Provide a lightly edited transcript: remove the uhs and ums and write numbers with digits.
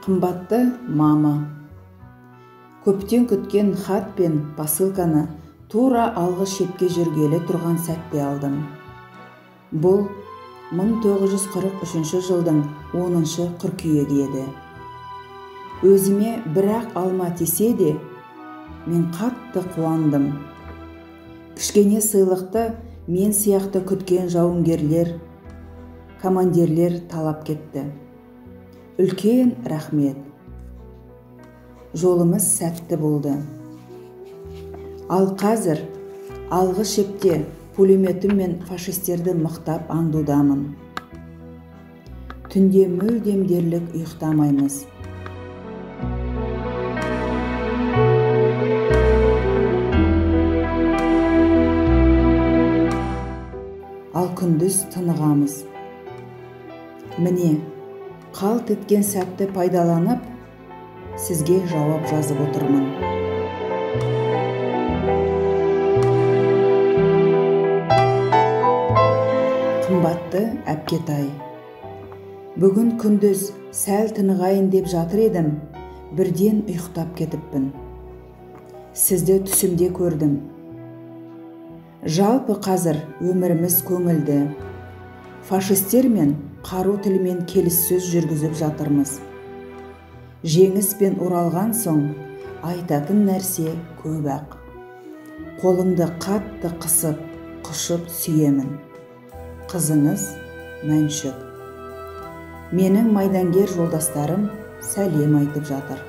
Қымбатты мама, көптен күткен хат пен посылканы тура алғы шепке жүргелі тұрған сәтте алдым. Бұл 1943 жылдың 10 қыркүйегі еді. Өзіме бірақ алма тисе де, мен қатты қуандым. Кішкене сыйлықты мен сияқты күткен жауынгерлер, командирлер талап кетті. Үлкен рахмет. Жолымыз сәтті болды. Ал қазір алғы шепте пулеметіммен фашистерді мықтап аңдудамын. Түнде мүлдем дерлік ұйықтамаймыз. Ал күндіз тынығамыз. Міне, қалт еткен сәтті пайдаланып, сізге жауап жазып отырмын. Қымбатты әпкетай, бүгін күндіз сәл тынығайын деп жатыр едім, бірден ұйықтап кетіппін. Сізді түсімде көрдім. Жалпы қазір өміріміз көңілді. Фашистермен қару тілімен келіссөз жүргізіп жатырмыз. Жеңіспен оралған соң айтатын нәрсе көп-ақ. Қолыңды қатты қысып, құшып сүйемін. Қызыңыз Мәншүк. Менің майдангер жолдастарым сәлем айтып жатыр.